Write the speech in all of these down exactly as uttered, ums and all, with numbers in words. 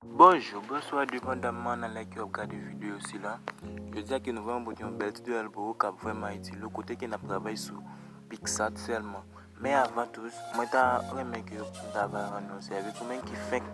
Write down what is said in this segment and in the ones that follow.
Bonjou, bonswa, depandamman nan lè ke w ap gade videyo sila. Jodi a ke nou vrèman pote yon bèl titorèl pou ou k ap vrèman itil ou, kote ke n ap travay sou PicSat sèlman. Men avan tou, mwen ta renmen ke m ta va rann yon sèvis ou menm ki fenk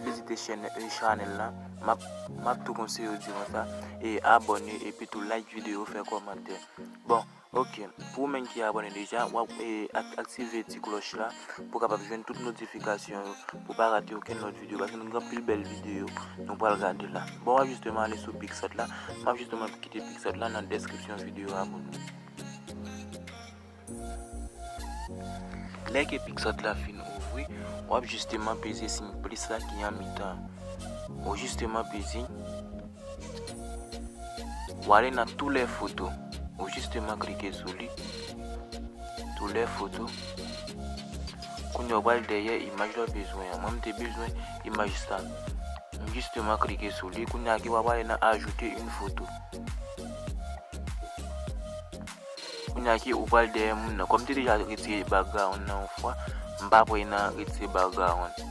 vizite chèn, e, chanèl la. M ap, m ap tou konseye w di konsa, e abòne, epi tou like videyo, fè kòmantè. Bon, ok, pou ou menm ki abòne deja, w ap, e, ak-, aktive ti klòch la pou w kapab jwenn tout notifikasyon yo, pou w pa rate okenn lòt videyo, paske nou gen anpil bèl videyo nou pral gade la. Bon, w ap jisteman ale sou PicSat la, m ap jisteman kite PicSat la nan deskripsyon videyo a pou nou. Lè ke PicSat la fin ouvri, w ap jisteman peze siy plis la ki an mitan. Ou jisteman peze, w ale nan tous les photos. Ou jisteman klike sou li. Tous les photos. Kounye a w pral dèyè imaj la w bezwen an. Mwen, m te bezwen imaj sa. M jisteman klike sou li. Kounye a ki w ap ale nan ajouter une photo. Kounye a ki ou pral dèyè moun nan. Kòm m te deja retire background nan yon fwa, m pa prale nan retire background.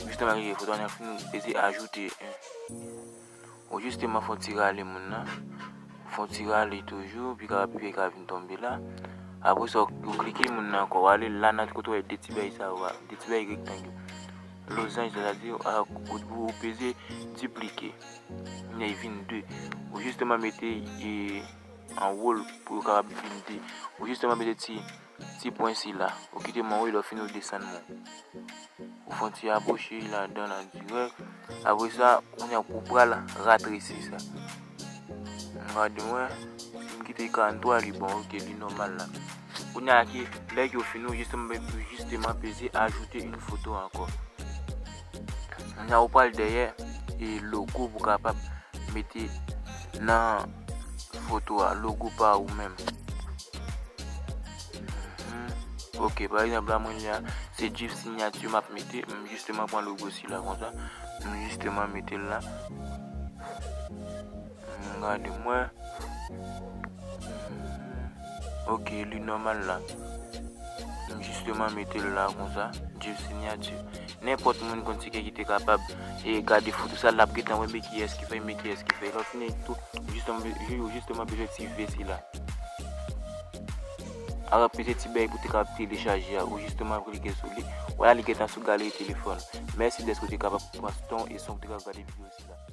Jisteman, klike foto an, fin peze ajouter un. Ou jisteman fè yon ti rale moun nan. Fè yon ti rale toujou, pi ka, pi ka vin tonbe la. Apre sa, ou klike moun nan ankò. Ou ale la nan kote w wè de ti bagay sa yo a, de ti bagay rektang yo. Lozanj, sètadi, a, ou, ou peze diplike. Kounye a, li vin de. Ou jisteman mete, e, an wo l pou yo kapab vin de. Ou jisteman mete ti, ti pwen sila. Ou kite m anwo, lè w fini ou desann men w. Ou fè yon ti apwoche ladan la dirèk. Apre sa, kounye a ou pral ratresi sa. Gade mwen, si m kite karant twa, li bon, ok, li nòmal la. Kounye a ki, lè ke w fini, ou jisteman, jisteman peze ajouter une photo ankò. Kounye a ou pral dèyè, e, logo pou kapab mete nan foto a, logo pa ou menm. Mhm. Ok, pa egzanp la, mwen la, se GIF sinyati m ap mete, m jisteman pran logo sila konsa, m jisteman mete l la. M gade mwen. Ok, li nòmal la. M jisteman mete l la konsa, GIF sinyati. Nenpòt moun konn ti kè ki te kapab, e, gade foto sa, l ap gentan wè men kiyès ki fè, men kiyès ki fè. Lè w fini tou, jisteman, be-, ou jisteman bezwen ti V sila. Alò, peze ti bèy pou te kapab telechaje a, ou jisteman klike sou li. Vwala, li gentan sou galeri telefòn. Mèsi dèske w te kapab pran tan e san w te kapab gade videyo sila.